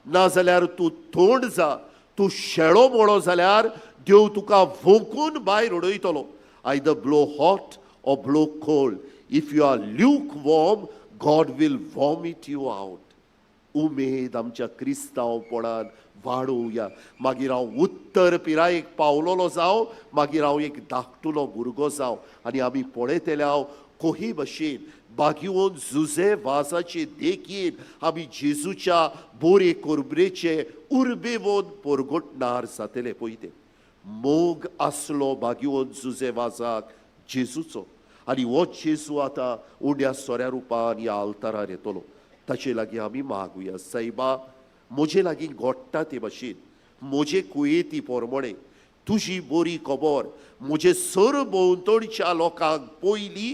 नाजाल्यार तूं थंड जा, तूं शेळो मोळो जाल्यार देव तुका वोंकून भायर उडयतलो. Either blow hot or blow cold. If you are lukewarm, God will vomit you out. उमेद आमच्या क्रिस्तांवपणान वाडोवया. मागीर हांव उत्तर पिरायेक पावलोलो जावं, मागीर हांव एक धाकटुलो भुरगो जावं, आनी आमी पळयतले हांव कोही भशेन बागिवोन जुजे वाजाचे देखीन आमी जेजूच्या बोरे कोरबरेचे उर्बेवोन पोरगोटणार जातले. पळय ते मोग आसलो बागिवोन जुजे वाजाक जेजूचो, आनी हो जेजू आतां उण्या सोऱ्या रुपान ह्या आल्तारार येतलो. ताचे लागीं आमी मागुया, सायबा म्हजे लागीं घोडटा ते भाशेन म्हजे कुयेती पोरमोणे तुजी बरी खबर म्हजे सर भोंवतणच्या लोकांक पयली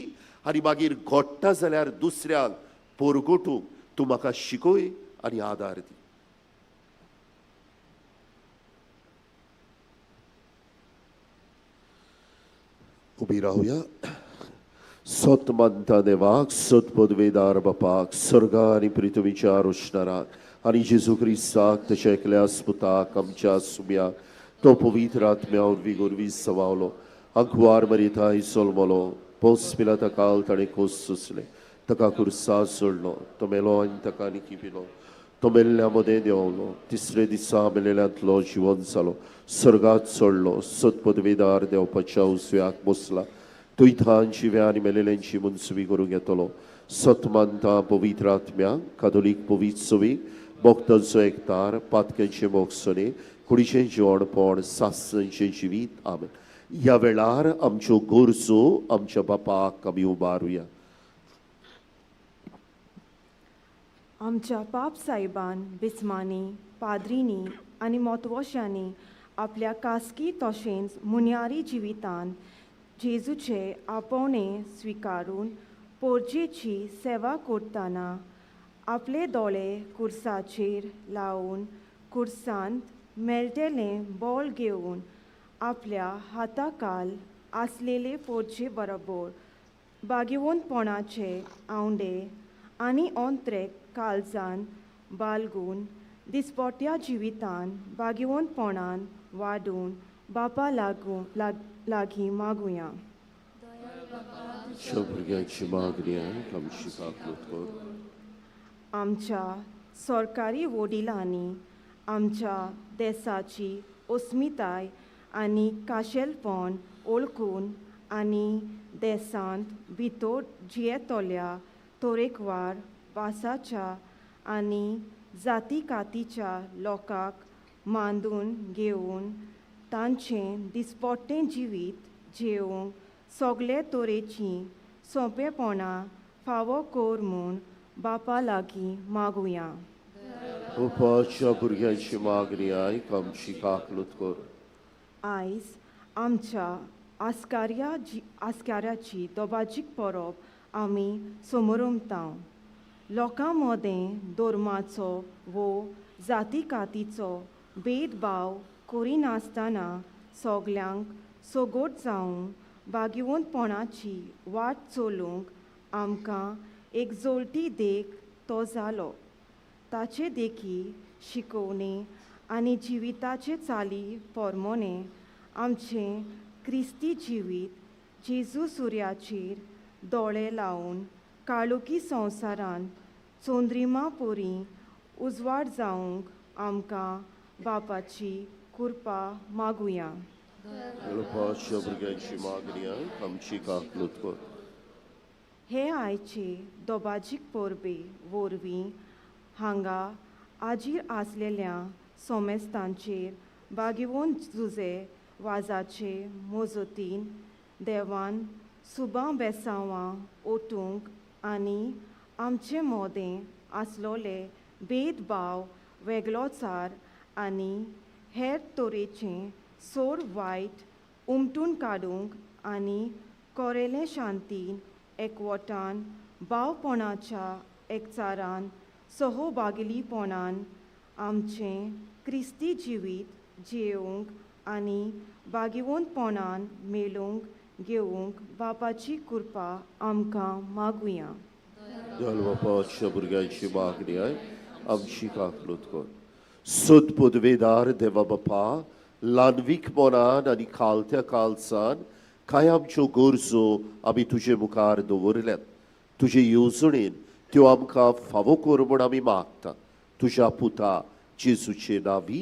आनी मागीर घोडटा जाल्यार दुसऱ्यांक पोरगोटूंक तूं म्हाका शिकय आनी आदार दी. उबी रावया. सत मानता देवाक, सत पदवेदार बापाक, सर्गा आनी पृथ्वीच्या रोशणाराक आनी जेजू क्रिस्ताक तशें एकल्या स्पुताक आमच्या सुम्याक तो पवित्र आत्म्या वरवीं गोरवी सवावलो, आंकवार मरिताय सोलमलो, पोस पिला ताका ताणें खोस सोंसलें, ताका खुर्सा सोडलो, तो मेलो आनी ताका निकी पिलो, तो मेल्ल्या मदें देंवलो, तिसरे दिसा मेलेल्यांतलो जिवन जालो, सर्गात चडलो, सत पदवेदार देवपाच्या उजव्याक बसला, थंय जिव्या आनी मेलेल्यांची मनसुबी करूंक येतलो. सत मानता पवित्र आत्म्या कातोलीक पवित्र सवी भक्तांचो एकतार पातक्यांचे मोगसणे कुडीचें जेवणपण सासणचें जिवीत. आमेन. ह्या वेळार आमच्यो गरजो आमच्या बापाक आमी उबारुया.
आमच्या पाप साहेबान बिस्मांनी पाद्रींनी आनी मोतवोश्यांनी आपल्या खासगी तशेंच मुन्यारी जिवितान जेजूचे आपोवणें स्विकारून पोरजेची सेवा करतना आपले दोळे कुर्साचेर लावन कुर्सांत मेळटलें बॉल घेवन आपल्या हाताकाल आसलेले पोरजे बरोबर बागेवनपणाचे आंवडे आनी ओंत्रे काळजान बालगून दिसपोट्या जिवितान बागेवनपणान वाडून बापा लागू लागीं मागुया.
भुरग्यांची मागणी आमची काकलूत कर.
आमच्या सरकारी वडिलांनी आमच्या देसाची अस्मिताय आनी काशेलपण ओळखून आनी देसांत भितर जियेतल्या तरेकवार भासाच्या आनी जाती कातीच्या लोकांक मांदून घेवन तांचें दिसपट्टें जिवीत जेवंक सगळे तरेचीं सोंपेपणां फावो कर म्हूण बापा लागीं मागुया.
बापाच्या भुरग्यांची मागणी आयक आमची काकलूत कर.
आयज आमच्या आस्कार्या आस्काराची दोबाजीक परब आमी समरमता. लोकां मदें धर्माचो वो जाती कातीचो भेदभाव करिनासतना सगल्यांक सगोट जावं बागिवंतपणाची वाट चलूंक आमकां एक जोलटी देख तो जालो. ताचे देखी शिकोवणी आनी जिविताचे चाली पोरमोणे आमचें क्रिस्ती जिवीत जेजू सुर्याचेर दोळे लावन काळोखी संवसारांत चंद्रिमा पोरी उजवाड जावंक आमकां बापाची कृपा मागुया.
भुरग्यांची मागणी आमची काकलूत कर.
हे आयचे दोबाजीक परबे वरवीं हांगा आजीर आसलेल्या सोमेस्तांचेर बागेवन जुजे वाजाचे मजतीन देवान सुबां बेसांवां ओतूंक आनी आमचे मोदें आसलोले भेदभाव वेगळोचार आनी हेर तरेचें सोर वायट उमटून काडूंक आनी कोरेले शांतीन एकवटान भावपणाच्या एकचारान सहभागीपणान आमचें क्रिस्ती जिवीत जियेवंक आनी बागिवंतपणान मेळूंक घेवंक बापाची कृपा आमकां मागुया.
बापाच्या भुरग्यांची मागणी आमची काकलूत कर. सोद पदवेदार देवा बापा, ल्हानवीक मनान आनी खालत्या कालसान कांय आमच्यो गरजो आमी तुजे मुखार दवरल्यात. तुजे येवजणेन त्यो आमकां फावो कर म्हूण आमी मागता, तुज्या पुता जेजूचे नांवी.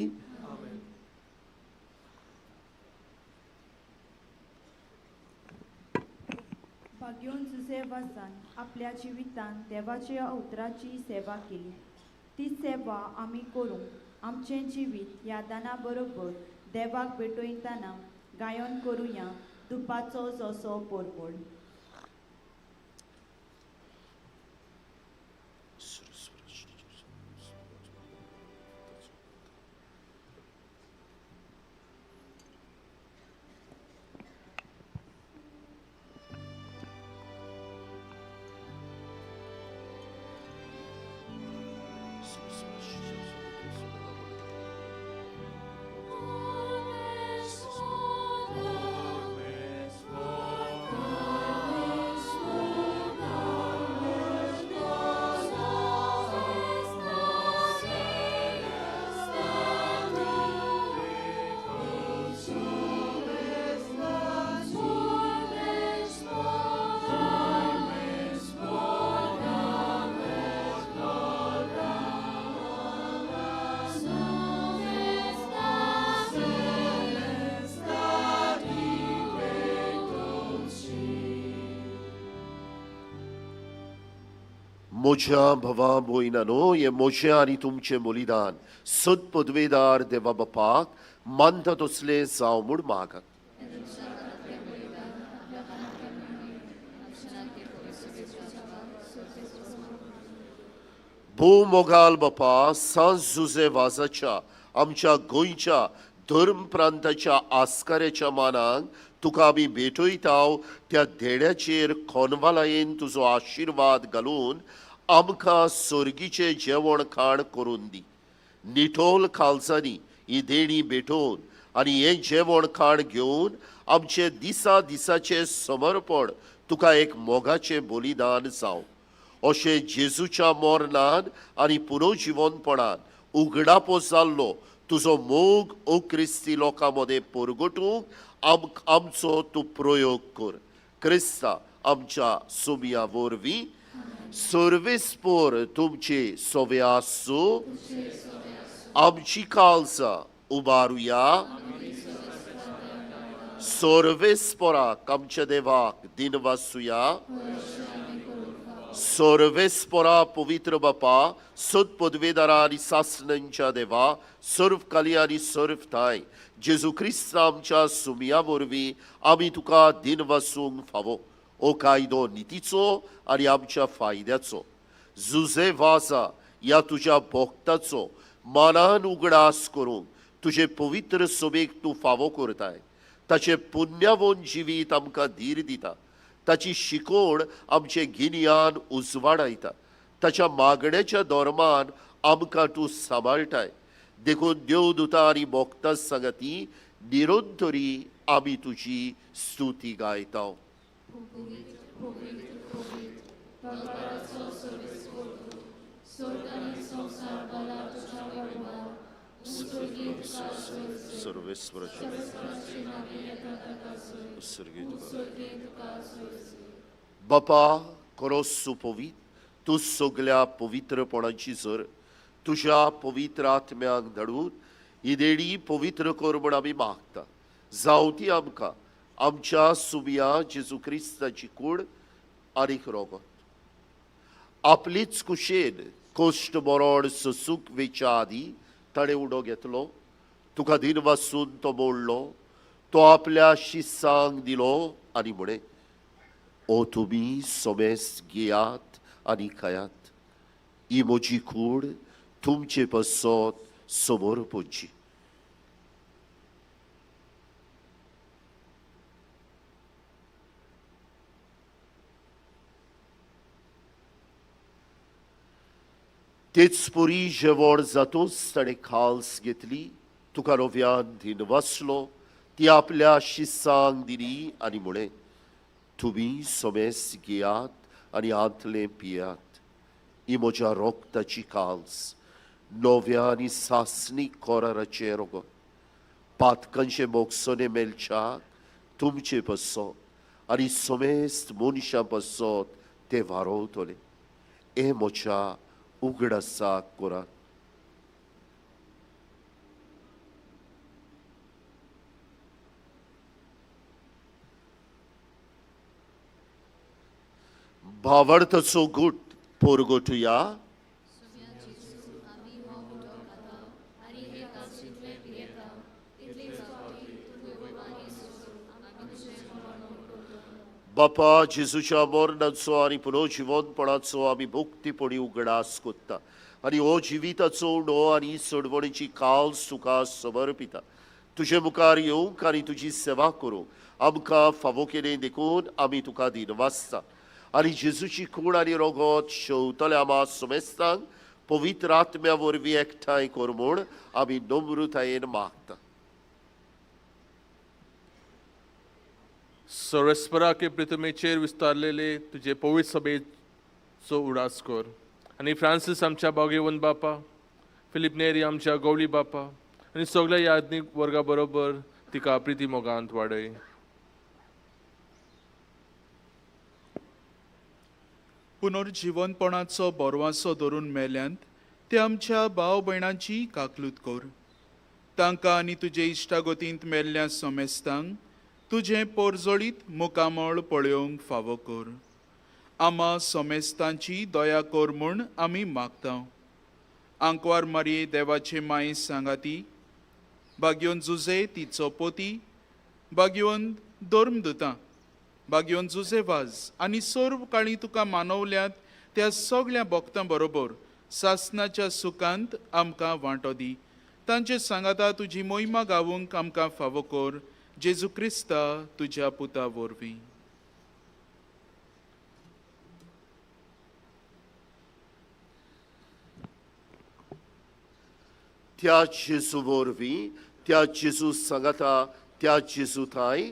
भाग्योन जुझे वासान आपल्या जिवितान देवाच्या उतराची सेवा केली. ती सेवा आमी करूंक आमचें जिवीत ह्या दाना बरोबर देवाक भेटयतना गायन करुया दुपाचो जसो परमळ.
म्हज्या भवा भयणानो, हें म्हजें आनी तुमचें बलिदान सत पदवेदार देवा बापाक मानता तसलें जावं म्हूण मागात. भोव मोगाल बापा, सांज जुझे वाजाच्या आमच्या गोंयच्या धर्म प्रांताच्या आस्काऱ्याच्या मानाक तुका आमी भेटयता. त्या धेड्याचेर खोनवालायेन तुजो आशिर्वाद घालून आमकां सोर्गीचें जेवण खाण करून दी. निठोल खालसांनी ही देणी भेटोवन आनी हें जेवण खाण घेवन आमचें दिसा दिसाचें समर्पण तुका एक मोगाचें बलिदान जावं. अशें जेजूच्या मरणान आनी पुनर्जिवनपणान उगडापो जाल्लो तुजो मोग ओ क्रिस्ती लोकां मदें परगटूंक आमचो तूं प्रयोग कर. क्रिस्ता आमच्या सुमया वरवीं. सर्वेस्पोर तुमचे सोवे आसूं. आमची काळजां उबारुया. सर्वेस्पोराक आमच्या देवाक दिनवासुया. सर्वेस्पोरा पवित्र बापा, सत पदवेदारा आनी सासणांच्या देवा, सर्व काली आनी सर्व ठांय जेजू क्रिस्त आमच्या सुमया वरवीं आमी तुका दिनवासूंक फावो. ओ कायदो नितीचो आनी आमच्या फायद्याचो जुझे वाजा ह्या तुज्या भक्ताचो मानान उगडास करूंक तुजे पवित्र सभेक तूं फावो करताय. ताचें पुण्यावन जिवीत आमकां धीर दिता. ताची शिकवण आमचें गिन्यान उजवाडायता. ताच्या मागण्याच्या धर्मान आमकां तूं सांबाळटाय. देखून देवदूता आनी भक्तां सांगाती निरंतरी आमी तुजी स्तुती गायता. बापा, खरो सुपवीत तूं सगल्या पवित्रपणाची जर तुज्या पवित्र आत्म्याक धाडून ही देणी पवित्र कर म्हूण आमी मागता. जावं ती आमकां आमच्या सुमया जेजू क्रिस्ताची कूड आनीक रोगत. आपलीच कुशेन कश्ट मरण सोसूंक वेच्या आदीं ताणें उडो घेतलो. तुका दिनवासून तो मोडलो. तो आपल्या शिसांक दिलो आनी म्हळें, ओ तुमी सोमेस घेयात आनी खायात. ही म्हजी कूड तुमचे पासत समोर पडची. तेच परी जेवण जातूच ताणें खाल्स घेतली. तुका नव्यान दिनवासलो. ती आपल्या शिसांक दिली आनी म्हळें, तुमी सोमेस घेयात आनी आंतलें पियात. ही म्हज्या रोगताची काल्स, नव्या आनी सासणी कोराराचें रोगत पातकांचे मोगसोने मेलच्या तुमचे पसत आनी समेस्त मनशां पसत ते वारोवतले. हे म्हज्या उगडासाक करात. भावार्थाचो गूट पोरगोटुया. बापा जेजूच्या मरणाचो आनी पुनर्जिवंतपणाचो आमी मुक्तीपणी उगडास कोत्ता आनी हो जिविताचो उणो आनी सोडवणीची काल तुका समर्पिता. तुजे मुखार येवंक आनी तुजी सेवा करूंक आमकां फावो केलें देखून आमी तुका दिनवासता. आनी जेजूची कूड आनी रोगत शेवतल्या आमा समेस्तांक पवित्र आत्म्या वरवीं एकठांय कर म्हूण आमी नम्रतायेन मागता.
सर्वेस्पराके प्रतिमेचेर विस्तारलेले तुजे पवित्र सभेचो उडास कर आनी फ्रांसीस आमच्या बागेवन बापा, फिलीप नेरी आमच्या गवळी बापा आनी सगळ्या याज्ञीक वर्गा बरोबर तिका प्रिती मोगांत वाडय.
पुनर्जिवनपणाचो बोरवासो धरून मेल्यांत ते आमच्या भाव भयणांची काकलूत कर. तांकां आनी तुजे इश्टागतींत मेल्ल्या समेस्तांक तुजें पोरजोळीत मुखामळ पळोवंक फावो कर. आमा समेस्तांची दया कर म्हूण आमी मागता. आंकवार मारये देवाचे माये सांगाती, बागयोन जुजे तिचो पोती, बागयोन धर्मदुतां, बागयोन जुजे वाज आनी सर्व काळी तुका मानवल्यात त्या सगळ्या भक्तां बरोबर सासनाच्या सुखांत आमकां वांटो दी. तांचे सांगाता तुजी मोहिमा गावूंक आमकां फावो कर. जेजू क्रिस्ता तुज्या पुता वरवीं.
त्या जेजू वरवीं, त्या जेजू सांगाता, त्या जेजू थांय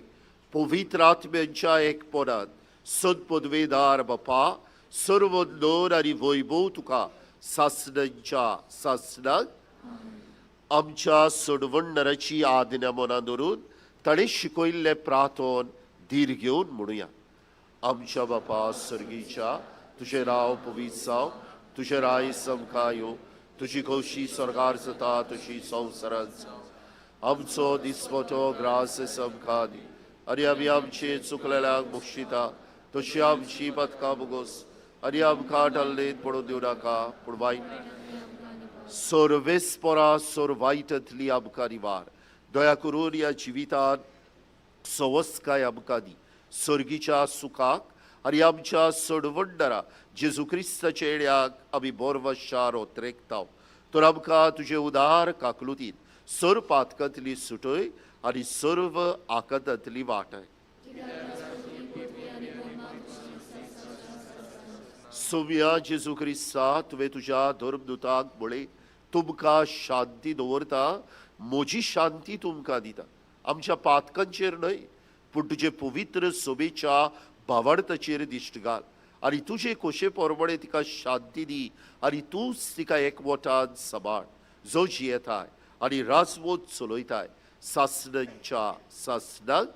पवित्र आत्म्यांच्या एकपणांत सद पदवेदार बापा सर्व नर आनी वैभव तुका सासणांच्या सासणाक. आमच्या सोडवणणाराची आज्ञा मनां धरून ताणें शिकयल्लें प्रार्थन धीर घेवन म्हणुया. आमच्या बापा सर्गीच्या, तुजें नांव पवित्र जावं, तुजें राय समकां येवं, तुजी खोशी स्वर्गार जाता तशी संवसारांत जावं. आमचो दिसपटो ग्रास समकां दी आनी आमी आमचे चुकलेल्यांक बक्षिता तशी आमची पदकां बोगोस आनी आमकां टल्लेंत पडून दिवं नाका, पूण वायट सर्वेस्परा सोर वायटंतली आमकां निवार. दया करून ह्या जिवितांत सवस्काय आमकां दी, सर्गीच्या सुखाक आनी आमच्या सोडवणदारा जेजू क्रिस्ताच्या येण्याक आमी बोरवशार ओत्रेकता. तर आमकां तुजे उदार काकलुतीन सर्व पातकांतली सुटय आनी सर्व आकांतांतली वाटय. सोम्या जेजू क्रिस्ता, तुवें तुज्या धर्मदुताक म्हळें, तुमकां शांती दवरता, म्हजी शांती तुमकां दिता. आमच्या पातकांचेर न्हय पूण तुजे पवित्र सोबेच्या भावार्थाचेर दिश्ट घाल आनी तुजे खोशे प्रमाणे तिका शांती दी आनी तूंच तिका एकवटान सांबाळ, जो जियेताय आनी राजवत चलयताय सासणांच्या सासणाक.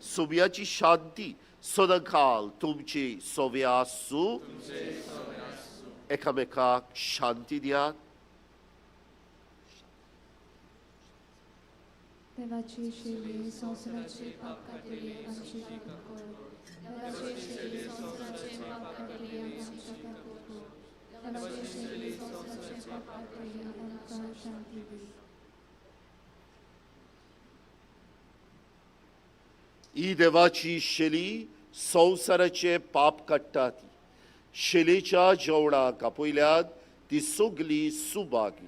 सोम्याची शांती सदांकाल तुमची सोव्या आसूं. एकामेकाक शांती दियात.
देवाची शेली संवसाराचे पाप काडटली आमची कर. देवाची शेली संवसाराचे पाप काडटली आमची कर. देवाची शेली संवसाराचे पाप काडटली आमकां शांती दी.
ही देवाची शेली संवसाराचे पाप काडटा. ती शेलीच्या जेवणाक आपयल्यात ती सगली सुभागी.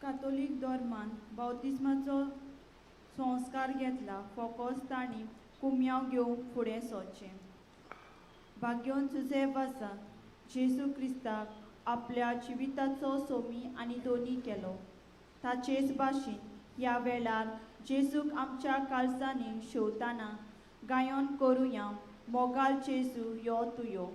कातोलीक धर्मान बाउतिज्माचो संस्कार घेतला फोकोस तांणी कुम्यांव घेवंक फुडें सरचें. भाग्योन जुझे वासान जेजू क्रिस्ताक आपल्या जिविताचो सोमी आनी दोनी केलो. ताचेच भाशेन ह्या वेळार जेजूक आमच्या काळजांनी शेवताना गायन करुया मोगाल जेजू यो तूं यो.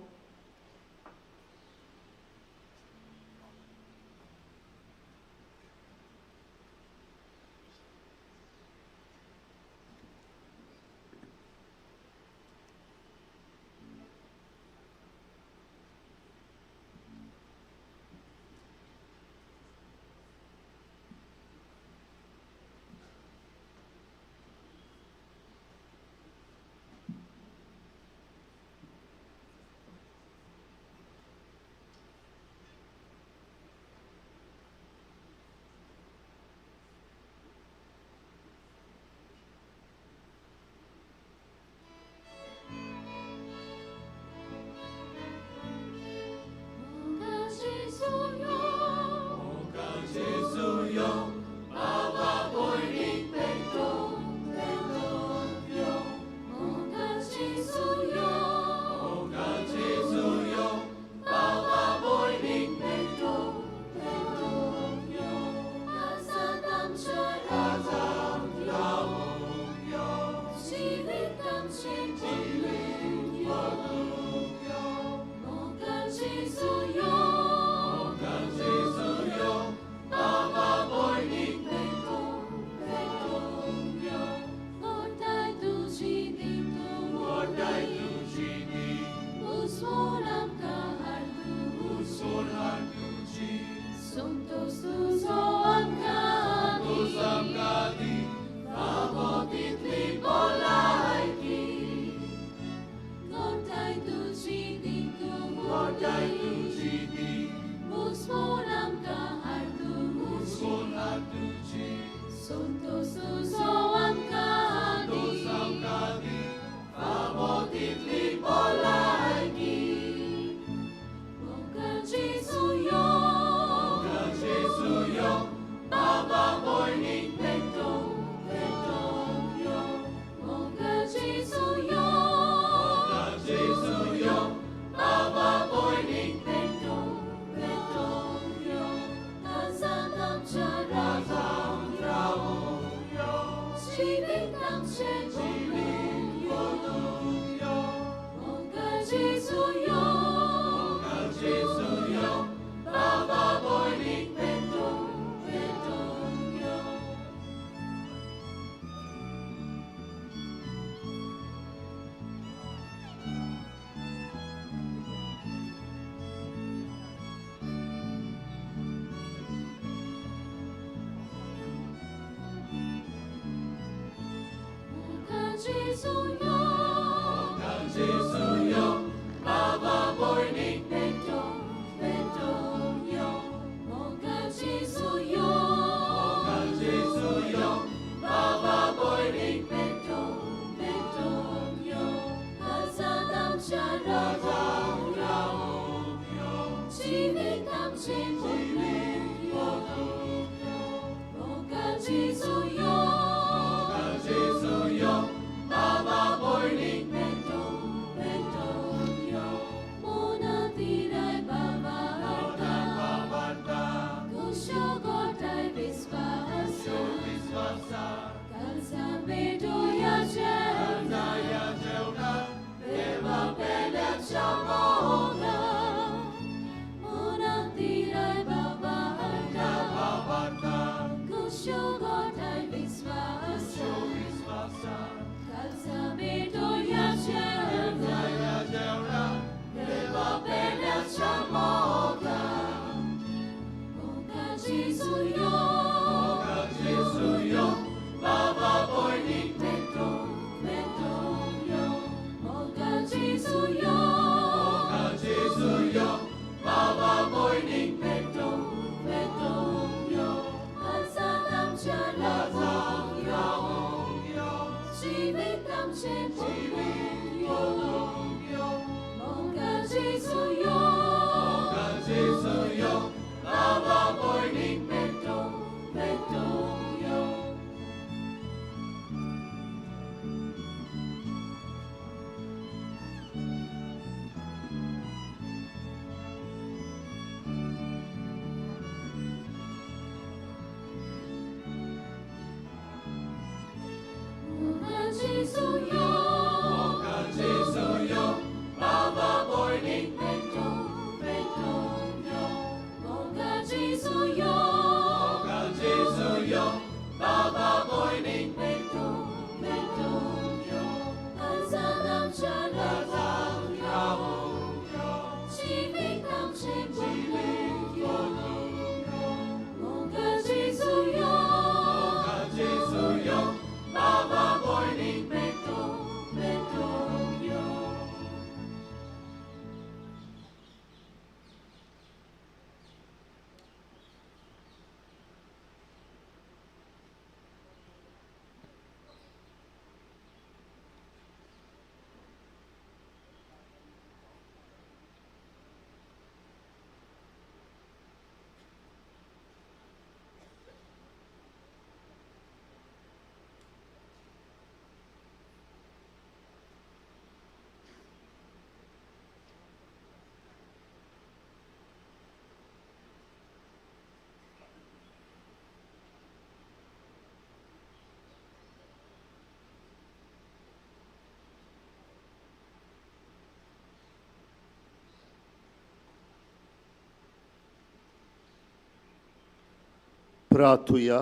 प्रार्थुया.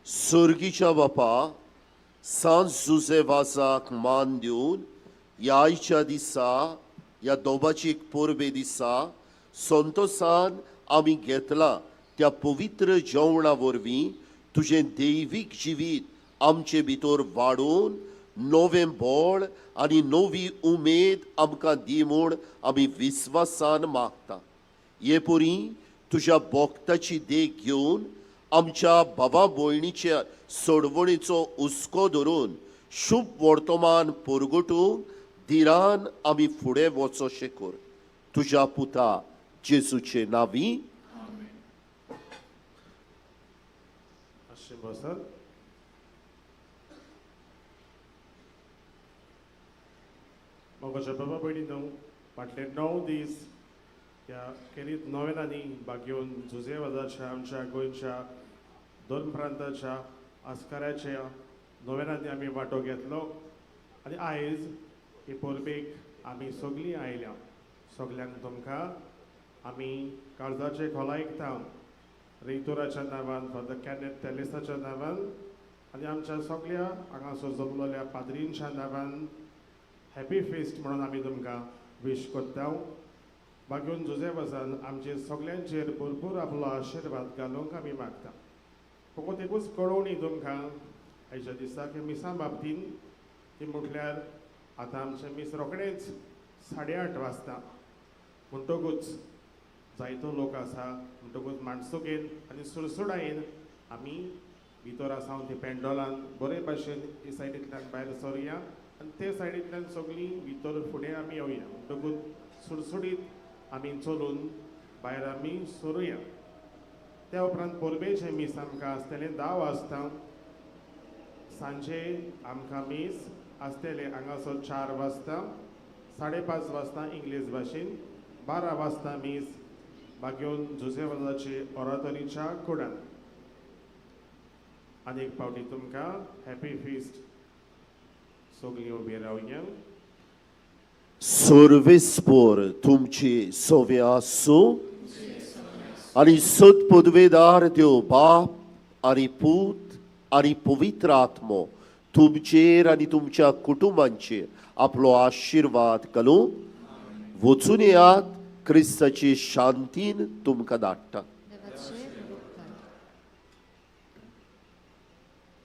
सोर्गीच्या बापा, सांत जुजे वाजाक मान दिवन ह्या आयच्या दिसा, ह्या दोबाची परबे दिसा संतोसान आमी घेतला त्या पवित्र जेवणा वरवीं तुजें दैवीक जिवीत आमचे भितर वाडोवन नवें बळ आनी नवी उमेद आमकां दी म्हूण आमी विस्वासान मागता. हे परी तुज्या भक्ताची देख घेवन आमच्या बाबा भयणीच्या सोडवणीचो हुस्को धरून शुभ वर्तमान परगटूंक धिरान आमी फुडें वचोशें कर. तुज्या पुता जेजूचे नांवी.
अशें बसत. मोगाच्या बाबा भयणीनो, फाटले 9 दीस ह्या खेरीत नोवेनांनी बागेवन जुजे वाजाच्या आमच्या गोंयच्या दोन प्रांताच्या आस्काराच्या नोवेनांनी आमी वांटो घेतलो आनी आयज हे परबेक आमी सगळीं आयल्या. सगल्यांक तुमकां आमी काळजाचे खोलायक थावन रेतोराच्या नांवान, फादर कॅनेट तेलेसाच्या नांवान आनी आमच्या सगळ्या हांगासर जमलेल्या पाद्रींच्या नांवान हॅपी फिस्ट म्हणून आमी तुमकां विश करता. बागेवन जुजे वाजान आमचे सगल्यांचेर भरपूर आपलो आशिर्वाद घालूंक आमी मागता. फकत एकूच कळोवणी तुमकां आयच्या दिसाक मिसां बाबतीन, ती म्हटल्यार आतां आमचें मीस रोखडेंच 8:30 वाजता, म्हणटकूच जायतो लोक आसा, म्हणटकूच माणसुकेन आनी सुडसुडायेन आमी भितर आसा ते पेंडोलान बरे भाशेन हे सायडींतल्यान भायर सरुया आनी ते सायडींतल्यान सगळीं भितर फुडें आमी येवया. म्हणटकूच सुडसुडीत आमी चलून भायर आमी सरुया. त्या उपरांत परबेचें मीस आमकां आसतलें 10 वाजता. सांजे आमकां मीस आसतलें हांगासर 4 वाजता, 5:30 वाजता इंग्लीश भाशेन, 12 वाजता मीस बागेवन जुजे वाजाचे ऑरातोरीच्या कुडान. आनी एक फावटी तुमकां हॅपी फिस्ट. सगळीं उबी रावया.
सर्वेस्पोर तुमची सोवे आसूं आनी सत पदवेदार देव बाप आनी पूत आनी पवित्र आत्मो तुमचेर आनी तुमच्या कुटुंबांचेर आपलो आशिर्वाद घालूं. वचून येयात, क्रिस्ताची शांतीन तुमकां धाडटा.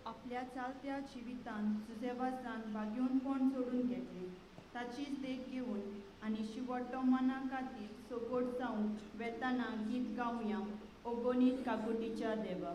आपल्या चालत्या जिवितान जुजे वाजान बागेवनपण जोडून घेतलें, ताचीच देख घेवन आनी शिवटमाना खातीर सगोट जावंक वेताना गीत गावया. ओगोनीत काकुटीच्या देवा.